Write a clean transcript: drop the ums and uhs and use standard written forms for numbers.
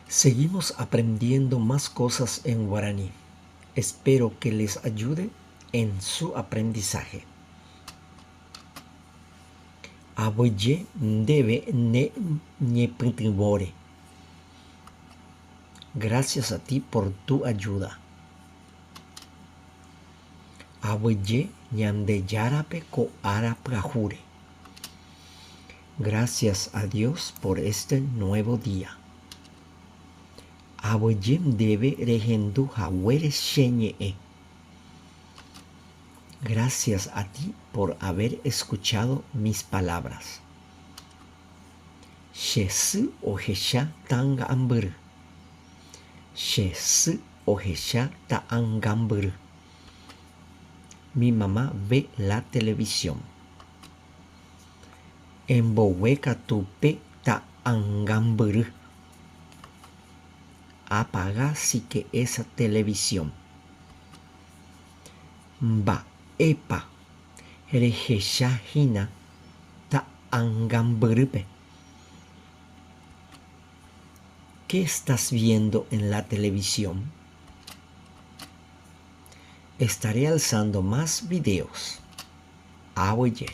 Seguimos aprendiendo más cosas en guaraní. Espero que les ayude en su aprendizaje. Aguyje ndéve ne ñepytyvõre. Gracias a ti por tu ayuda. Aguyje Ñandejárape ko ára pyahúre. Gracias a Dios por este nuevo día. Aguyje ndéve rehendu haguére che ñe'ẽ. Gracias a ti por haber escuchado mis palabras. Che sy ohecha ta'angambyry. Che sy ohecha ta'angambyry. Mi mamá ve la televisión. Embogue katu pe ta'angambyry. Apaga síke esa televisión. Mba'épa rehecha hína ta'angambyrýpe? Qué estás viendo en la televisión? Estaré alzando más videos. Aguyje.